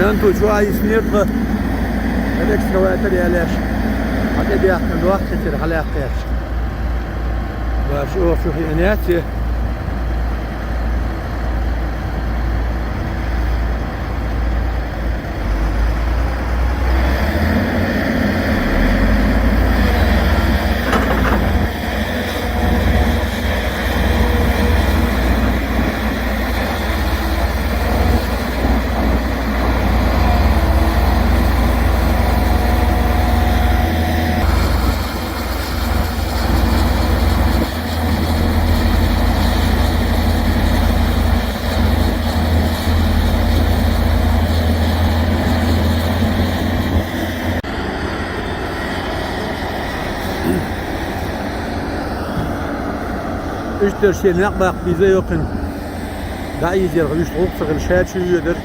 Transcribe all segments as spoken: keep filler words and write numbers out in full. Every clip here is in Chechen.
Анту чу айснер тха. Экскаватор ялеш. Хьа тӀе бяхкан дохкачир хьаляккхач. Баш ох чу хиънеци. Иштта шен некъ баккха бийза йоккхин. ДӀаийзер гӀуьш гӀуллакх ца хилла ша чу йоьдар.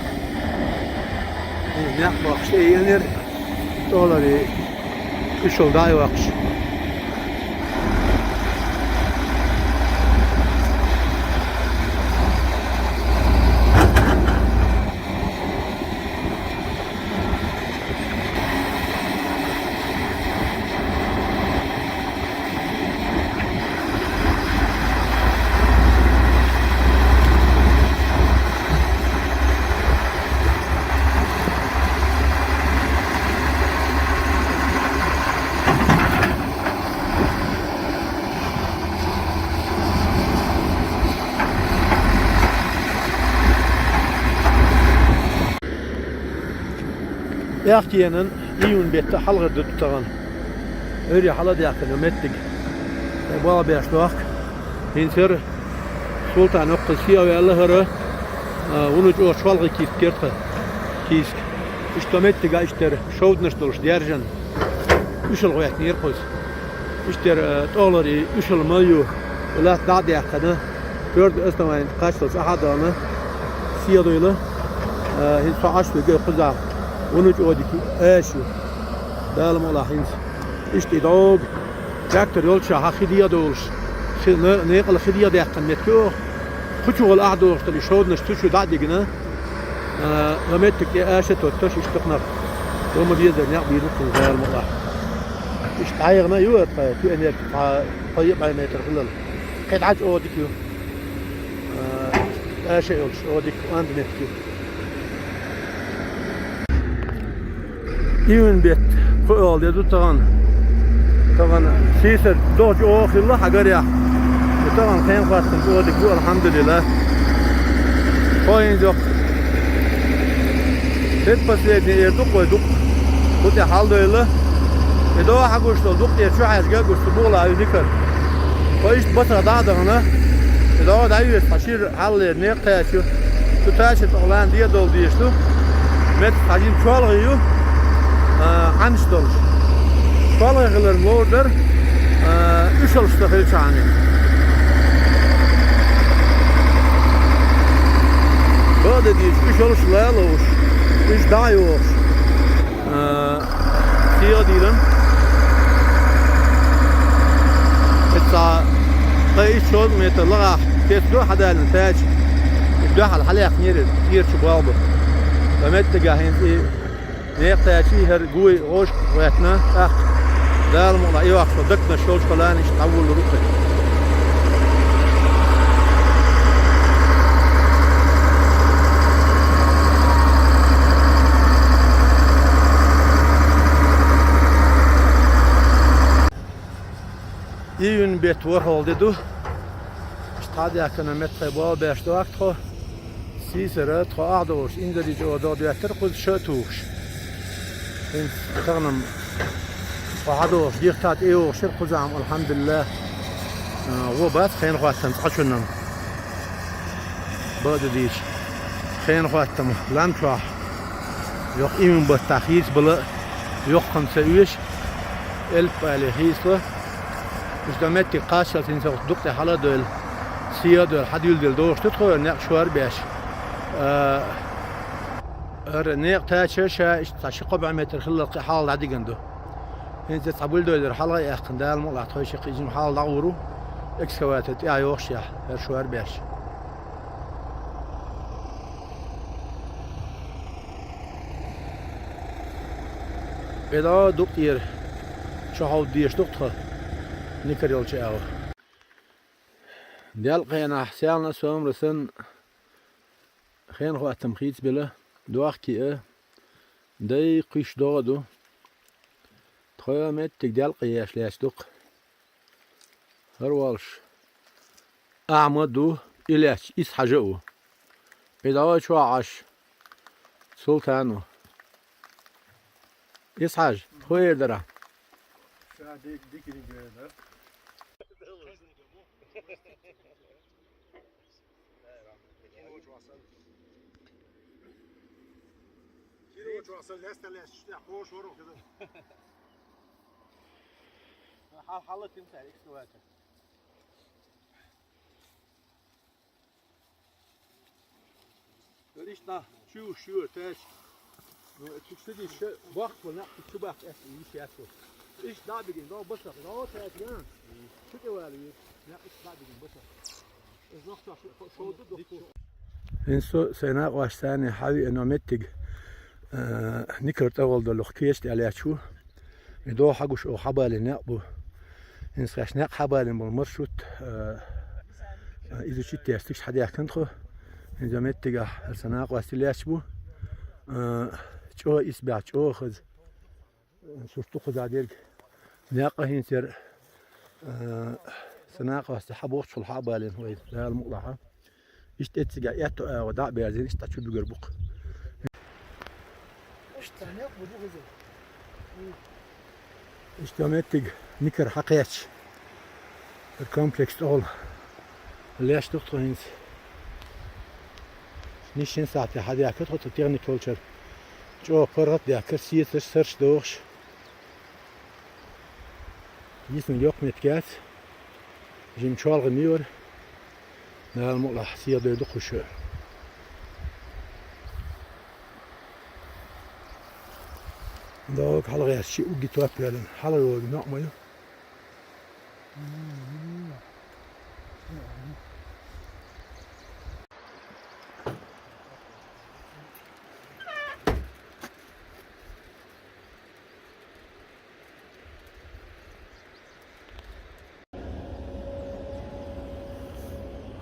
Некъ баккха шен янер. ТӀолари уьшал дӀа а йоккхуш. Яхкенан июнь бетта хьалхара ду тагӀан. Эри хьала дехкана меттиг. Бала беш дохк. ХӀинцара Султан оккха сиа ваьлла хӀара, а, вуну чӀо чолгӀа кийст керта кийск. Иштта меттига иштта шовданаш долуш держан. Уьшал гӀоьттинера кхуза. Иштта, э, тӀолари уьшал ма ю, латта дӀа а даьккхина, коьрда основание кхаччалц ахьа а даьлла, сиа дуйла, э, хӀинца со Ӏаш вига кхузахь, вуну чӀо дика аша ю. Дала мукъалахь хӀинца. Иштта и дӀогу, трактор йолччохь хи де а долуш, хи-, не-, некъала хи де а даьккхина меттиг ю оха. Кху чу гӀала ахьа дохуш дара и шовданаш цу чу дӀа а дигна, э, ла меттиг тӀе аша тотташ, иштта таханах дома безар некъ бийр ду кхунна Дала мукъалахь. Иштта дӀайигна ю тхо, кху энерги тхьа, тхо йиъ бӀе метр хилла. Кхин дӀа чӀогӀа дика ю. А, аша йолуш, чӀогӀа дика, онда меттиг ю. Июнь бетта кху оьгӀал де ду тахана. Тахана сийсара дохча оха хилла хьагарехь. И тахана хенахоттам чӀогӀа дика бу, алхьамдулиллахӀ. Тхо хӀинца йоккха предпоследний эр ду-кх вай дукъ. Кху тӀе хьалдойла. И догӀа хьагуш долу дукъ тӀера чу хьаьжга а гуш, цу бугӀала ю никар. Тхо иштта бацах дӀа а дахана. И догӀа дӀайоьшу, хьан шира хьаллера некъ тачу. Цу тача тӀехь лан де а долу дезаш ду. Меттиг хьажийна чолгӀа ю, а, Ӏанаш долуш. ЧолгӀа хилар ловр дара, а, уьшалш ца хилчахьана. Бада дийча, уьшалш лалуш, уьш дӀа а йохуш. А, сиа а дийран. Иза цхьа ткъе итт шовзткъа метр лахахь кеста ду хьадалина тача. И дуьхьал хьалаьхнера, тӀера чу болх бу. Ткъа меттигахь хӀинца и некъ тача, и хӀара гой гӀошка гӀоьттина, тӀаккха Дала мукъалахь и вахчо дакнаш йолчу хала иштта дӀавуллур ву кхин. Июнь бетта ворхӀалгӀа де ду. Иштта хьадаьхкина меттахь болх беш ду ахь тхо. Сийсара тхо ахь долуш, инзаре чӀогӀа догӀа доьттара кхуза ша а тухуш. ХӀинца тахана-м тхо хьадогӀуш дихта тӀейогӀуш яра кхузахь-м, алхьамдулиллахӀ. А, вон бац хенахоттам цкъачунна-м. Бада дийча. Хенахоттам лам чохь. Йоккха июнь баттахь хийцабала, йоккханца оьшу, элп алий хийцало. Уьш дан меттиг кхаччалц хӀинца дукъ тӀе хьала а доьлла, сиа а доьлла, хьадуьйладелла догӀуш ду тхо, некъ шор а беш. А, хӀара некъ тача ша иштта цхьа ши-кхо бӀе метр хиллалц кхин хьалха дӀадигна ду. ХӀинца цхьа бульдозер хьалха а яьккхина, Дала мукъалахь тхойшиъ кхин жима хьалха дӀагӀур ву, экскаватор тӀе а йохуш яхь, хӀара шор а беш. Эда дукъ тӀера чухьовда дезаш ду-кх тхо, никар йолча агӀо. Делкъа хенахь, селхана а, соьмара санна, хенахоттам хийцабелла, дохко а, дай кхуьйсуш догӀа а ду. Тхо меттиг делкъа еш лаьтташ ду-кх. ХӀара волуш Ахьмад ву, и лаьтташ Исхьажа а ву. И дӀо чохь Ӏаш Султан ву. Исхьаж, хӀун эр дара? Ша дика, дика диниг эр дара. Кило чохь сан лаьцна лаьцна, иштта кхоша вара хӀокхуьнан. Хьал-, хьала тимсар экскаватор. Иштта чу, чу, теш. Чу ца дисча, бохку нах чу баккха эцна йиш яц ву. Иштта дӀа а бигина, дӀо басах, дӀо теш, ян. Чу тӀе вала веза, нах иштта дӀа а бигина басах. Иза нах чохь шу-, шо ду дохку. ХӀинца со сайн накъосташца хьавеана меттиг, а, никар тӀехула долу кеча тӀе лаьтташ ву. И дӀо хьагуш оха хьабалийна некъ бу. ХӀинца хьаьш некъ хьабалийна болу маршрут, а, а, изучить деш стигаш хьадаьхкина тхо. ХӀинца меттигахь аса накъостий лаьтташ бу. А, чӀогӀа исбаьхьа, чӀогӀа хаза. Сурт ду кхузахь дерг. Некъ а хӀинца яра, а, сан накъостий хьабохчухула хьа а балийна вай, Дала мукъалахь. Иштта эццигахь аьтту агӀо дӀа а берзийна, иштта чу буьгур бу-кх. Иштта меттиг никар хьакхаьчча, хӀара комплекс тӀехула лаьтташ ду-кх тхо хӀинца. Нисчийн сахьте хьадаьхкира тхо, тхан техника йолчара чӀогӀа паргӀат а даьхкира, сецарш, сарш дохуш. Йисна йоккха меттиг яц, жима чолхе ма яра. Дала мукъалахь, сехьа дойр ду кхуьш. ДӀо хьалагӀерташ, шиъ угги топ яьлла, хьалагӀовгӀа некъ ма ю.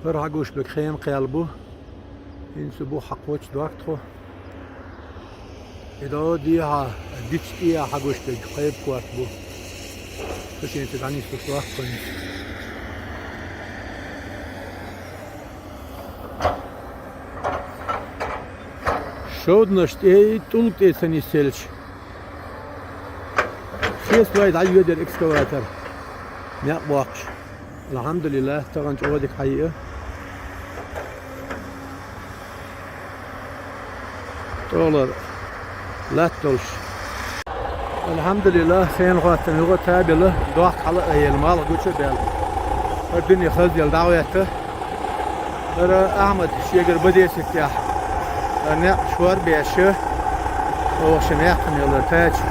ХӀара хьагуш берг хенан кхел бу. ХӀинца бухахь кхоччуш дохку тхо. И дӀо дехьа, дича тӀехьа хьагуш берг кхайба корта бу. Ца шен ца дӀанисдеш дохку тхо хӀинца. Шовданаш тӀе, тӀулг тӀе ца нисъелча, шеца вай дӀайоьдура экскаватор, некъ боккхуш. Алхьамдулиллах, тахана чӀогӀа дика хьайиъ. ТӀолара латта долуш. Алхьамдулиллах, хенан хӀоттам юха а табелла, дохк хьала а елла, малх гуча а баьлла. ХӀара дуьне хазделла дӀахӀоьтту. ХӀара Ахьмад шегара бадеситтехь, хӀара некъ шор а беш, оха шен яхкана йолу тача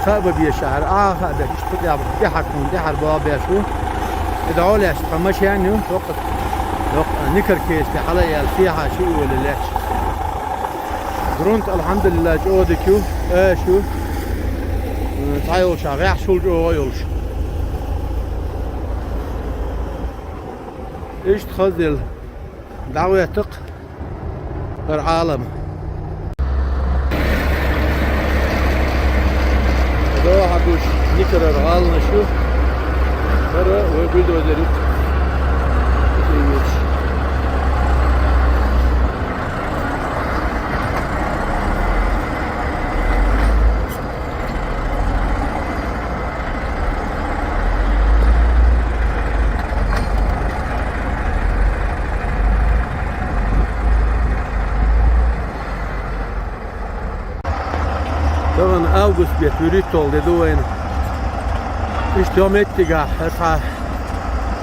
хаа бан беша, хӀара Ӏаха а беш, иштта тӀехь, тӀаьхьара хӀума, тӀаьхьара боху беш ву. И дӀо лаьтташ тхан машен ю, доккха, доккха никар кеча тӀе хьала а яьлла, сехьа шиъ а волий лаьтташ. Грунт, алхьамдулиллах, чӀогӀа дика ю, аша ю. Цхьа йолчохь гӀехьа шул чӀогӀа а йолуш. Иштта хазделла дӀахӀоьтту-кх хӀара Ӏалам. ДӀо хьагуш никарара гӀаланаш ю. ХӀара вай бульдозер ю. Тахана август бетта вуьрхӀитталгӀа де ду вайна. Иштта йо меттигахь, хӀара цхьа,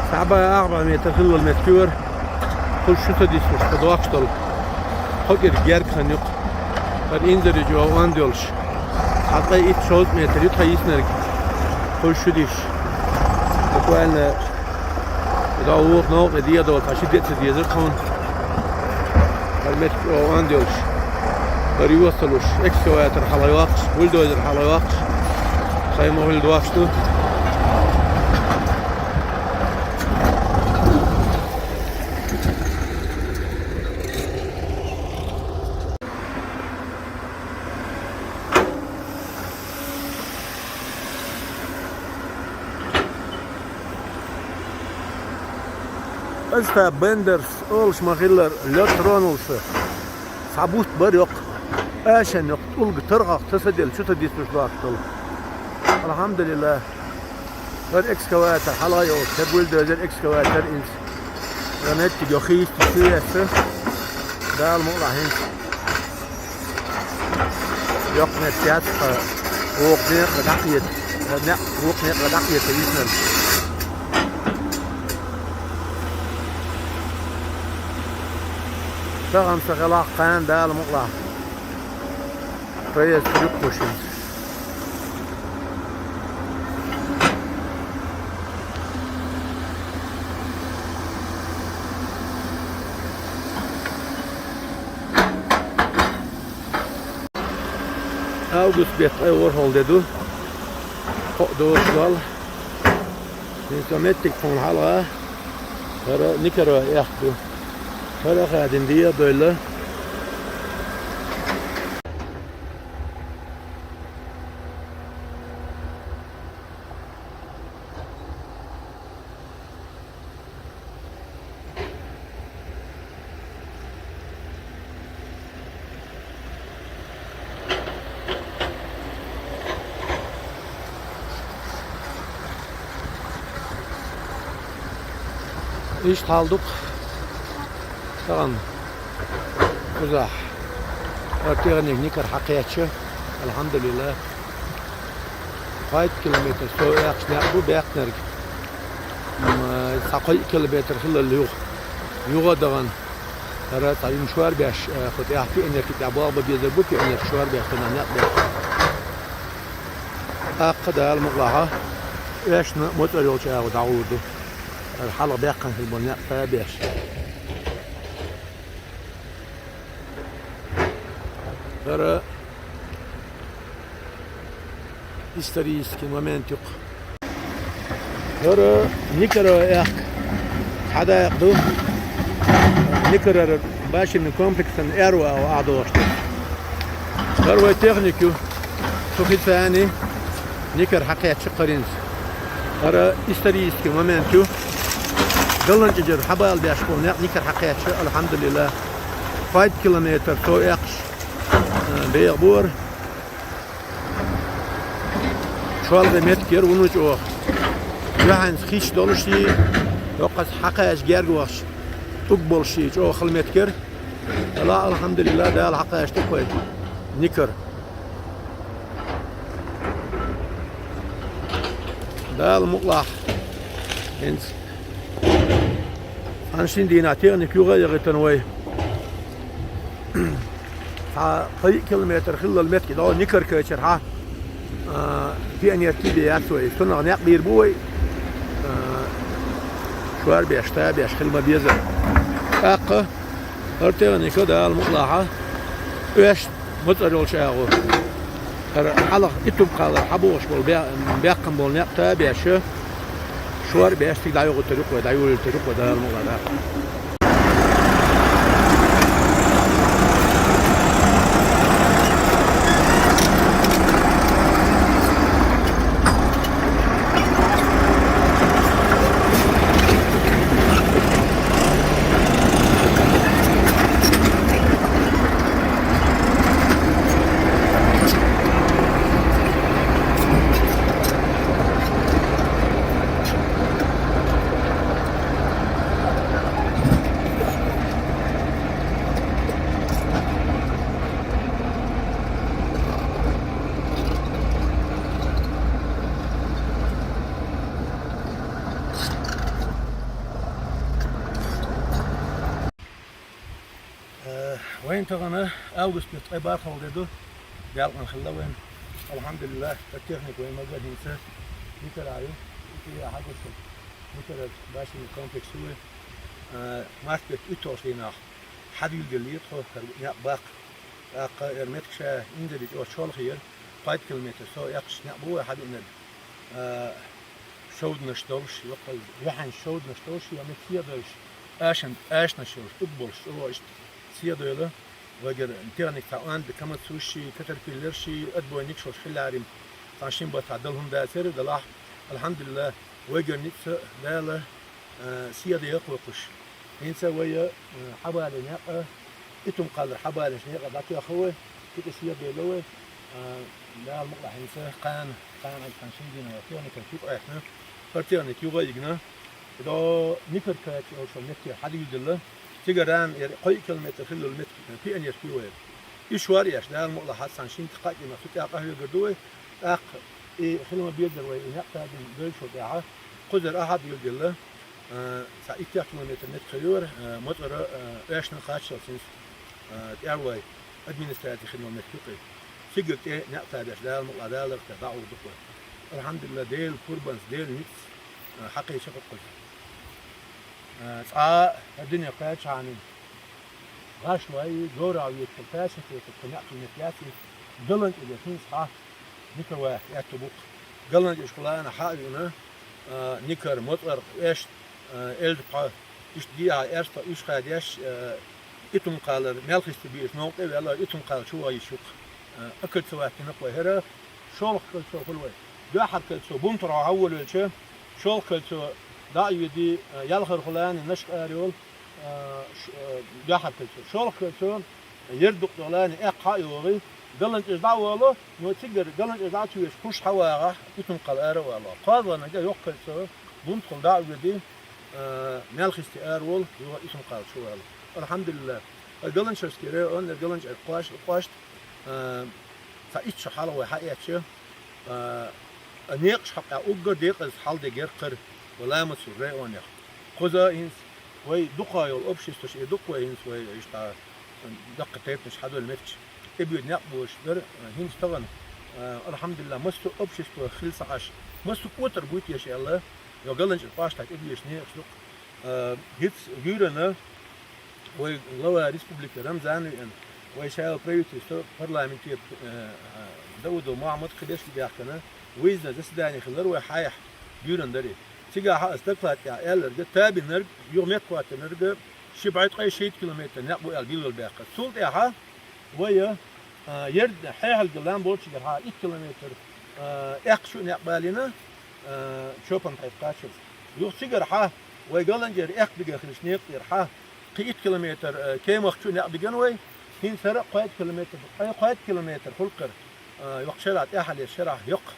цхьа бӀе арбан метр хилла меттиг ю хӀара. Кхуза шу ца дисалуш, тхан доккхуш долу кхо кӀира герга хан ю-кх. ХӀара инзаре чӀогӀа онда йолуш. Цхьа ткъе итт-шовзткъа метр ю тхан йиснарг. Кхуза шу дисча. Буквально дӀо вукху новкъа тӀе дӀадолу, цхьа ши де а ца дезара тхуна. ХӀара меттиг чӀогӀа онда йолуш. ХӀара йоцалуш, экскаватор хьала йоккхуш, бульдозер хьала йоккхуш. Хай мо хӀуьлла дохуш ду. Аса бендерс олуш ма-хиллара, лед тронулся. Цхьа бутт бара йоккха. Ашен йоккха тӀулга таргӀах тасаделла, чу ца дисуш латтал. Алхьамдулиллах. ХӀара экскаватор хьалха йолуш, хӀара бульдозер, экскаватор инца. ХӀара меттиг йохийста чу еза. Дала мукъалахь хӀинца. Йоккха меттиг яц, ткъа вукху некъа дӀакхета. ХӀара некъ вукху некъа дӀакхета виснарг. Тахана ца хилахь кхана, Дала мукъалахь. Проезд юккъуш хӀинца. Август беттан ткъе ворхӀалгӀа де ду. Кхо а доцу дол. ХӀинца меттиг тхуна хьалха. ХӀара Никарой аьхка ду. ХӀара а хадийна, дегӀ а довлла. Иштта хьал ду-кх. Тахана кхузахь хӀара техника Никар хьакхаьчча, алхьамдулиллах, пхийтта километр сов эккхаш некъ бу баьккхинарг. М, цхьа кхоъ километр хилла юха, юха а дахана. ХӀара цхьа йина шорбеш, э, кху тӀехь пионерки тӀехь болх бан безар бу, пионерки шорбеш, цунах некъ беш. ТӀаккха, Дала мукъалахь, оьшна моцӀар йолчу агӀор дӀагӀур ду. ХӀара хьалха баьккхина хилла болу некъ кхаба беш. ХӀара исторический момент ю-кх. ХӀара Никарой аьхка хьадакъа ду. Никарара башенный комплексан аьрру агӀо охьадохуш ду. ХӀара вай техник ю. Цу хи царний Никар хьакхаьчча кхаринца. ХӀара исторический момент ю. Галанчӏижара хьабала беш болу некъ Никар хьакхаьчча, алхьамдулиллах. Пхийтта километр сов эккхаш, а, бегӀа бора. ЧолгӀа меттиг яра, вуно чӀогӀа. Юьхьанца хиш долуш и, йоккхаца хьакхаьчча герга вахча, тӀулг болуш и, чӀогӀа хала меттиг яра. Ала, алхьамдулиллах, Дала хьакхаьчча тӀе кхой Никар. Дала мукъалахь, хӀинца цхьана-шина дийнахь техника юха а яхийтина вай. Цхьа кхоъ километр хиллал меттиг дӀо Никар кхечира хьа, а, пионерки бен яц вай. Цунах некъ бийр бу вай, а, шорбеш, табеш хила ма беза. ТӀаккха хӀара техника, Дала мукъалахь, оьшна моцӀар йолчу агӀор. ХӀара хьалха Итум-кхаллара хьабохуш болу баь-, баьккхина болу некъ табеш, шорбеш цига дӀайохуьйтур ю-кх вай, дӀайолуьйтур ю-кх вай, Дала мукъалахь. Э, вайн тахана август беттан ткъе бархӀалгӀа де ду, делкъана хилла вайн. Алхьамдулиллах, тхан техника вайн магар хӀинца Никара ю, и хьагутту. Никара башенный комплекс ву вай. Э, март беттан уьтталгӀачу дийнахь хьадилладелла тхо хӀара некъ баккха. ТӀаккха хӀара меттиг ша инзаре чӀогӀа чолхе яра. Кхойтта километр со эккхаш некъ ба вай хьадиънарг. А, шовданаш долаш, йоккхал, яхьанаш шовданаш долаш, я мет седайш, ашан-, ашанаш йолаш, уг болаш, чӀоагӀа иштта седайла. Вайгара техника цхьа онда, камацуши, катерпиллерши, отбойникаш йолаш хилаьрим. Цхьан шин баттахь дала хӀума дацара, далахь, алхьамдулиллахӀ, вайгара ницкъ Дала, а, седа яхъокхаш. ХӀинца вай, а, хьабале некъа, Итум кхаллара хьабалинчу некъа дӀатоьхна вай, кхин тӀе седа ло вай, а, Дала мукъалахь хӀинца кхана, кхана Ӏайттан шин дийнахь техника юкъа айхьна, хӀара техника юха а йигна, до Никаркач йолчу метте хьадуьйладелла, цигара ам яра кхоъ километр хилла мет-, пионерский вай. И шор еш, Дала мукъалахь хьаццан шин кхаа кӀима цу тӀехь къахьоьгур ду вай, тӀаккха и хила ма безара вай, и некъ тадина девллачул тӀаьхьа, кхузара ахьа а дуьйладелла, а, цхьа иттех километр метка хир ю вара, а, моцӀара, а, оьшна кхаччалц хӀинца, а, тӀаьрвай администраци хинал метка юкъе. Цигара тӀе некъ тадеш, Дала мукъалахь, Дала лархӀа дӀа а гӀур ду-кх вай. АлхьамдулиллахӀ, Делан пурбанца, Делан ницкъаца, а, хьакхийча кху кхуза. А, цкъа а хӀара дуьне кхаьччахьана гӀаш вай, говрахь вецал, паьсахетар кху некъ хила мет яц и, ГаланчӀожа хӀинца хьа, Никарвахь аьтту бу-кх. ГаланчӀожа хӀуллана хьа а вина, а, Никар, МоцӀаркъ, Эшт, а, Эльдпхьа, иштта дехьа аьрста уьш хадеш, а, Итум кхаллара, Мелхисте бийша новкъа тӀе а ваьлла, Итум кхалла чу ваха йиш ю-кх. А, акхар ца ваьккхина-кх вай хӀара, шолгӀа кольцо хуьлу вай. Доьххьарчу кольцо Бунтархьа хьаволавелча, шолгӀа кольцо дӀа а йоьдий, а, ялхара хӀуллана Нашкъа-Ара йолу, а, ш-, а, доьххьарчу кольцо. ШолгӀа кольцо Ердукъ долу лана эккха а йогӀий, ГаланчӀожа дӀа а волу, но цигара ГаланчӀожа дӀа а ца веш, кхуш хьавагӀахь, Итум кхалла ара а вало. КхозлагӀниг а йоккха кольцо Бунтархьал дӀа а воьдий, а, Мелхисте ара волу, юха Итум кхалла чу вало. АлхьамдулиллахӀ. ГаланчӀожский район, ГаланчӀожа кхош-, кхошта, а, цхьа итт шо хьалха вай хьаэцча, а, а, некъаш хьокъехь уггар декъаза хьаладигира кхара вай Ламат-Сур районех. Кхуза хӀинца вай дукха йолу обществаш, и дукха вай хӀинца вай иштта даккха тайпанаш хьадолу метташ тӀебоьду некъ болуш дара, а, хӀинца тахана, а, алхьамдулиллахӀ, массо а общество хила ца Ӏаш, массо а кӀотар буй теша аьлла, йо ГаланчӀожа кхоштахь тӀедеша некъаш ду-кх. А, хӀинца гуьйранна вай глава республики Рамзан а веана, вай шайла правительство, парламентера, э, Даудов Мохьмад кхин дешна баьхкина, выездное заседание хилира вай хьаехь, гуьйранна дарий. Цигахь аса доклад тӀехь аьлларг, табинарг, юха метта хӀоттийнарг, ши бӀе ткъе шийтта километр некъ бу аьлла билгалбаьккхира. Цул тӀаьхьа вай, а, Ерд-, Хьехьалга лам болчигара хьа итт километр, а, эккха чу некъ балийна, а, Чопан-Пхьайта кхаччалц. Юха цигара хьа, вай ГаланчӀера эккха бигар хилча некъа тӀера хьа, кхин итт километр, а, Кемах чу некъ бигина вай, хӀинца хӀара а кхойтта километр, кхойтта километр хуьлу-кх хӀара, а, йоккха шарахь, тӀаьххьара шарахь йоккха.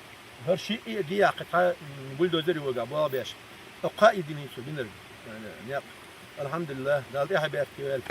ХӀара шиъ а дехьа кхин цхьа, м, бульдозер йогӀу болх беш. Кхаа единицу бинарг, а, некъ. АлхьамдулиллахӀ, Дала тӀаьхье беркате йойла.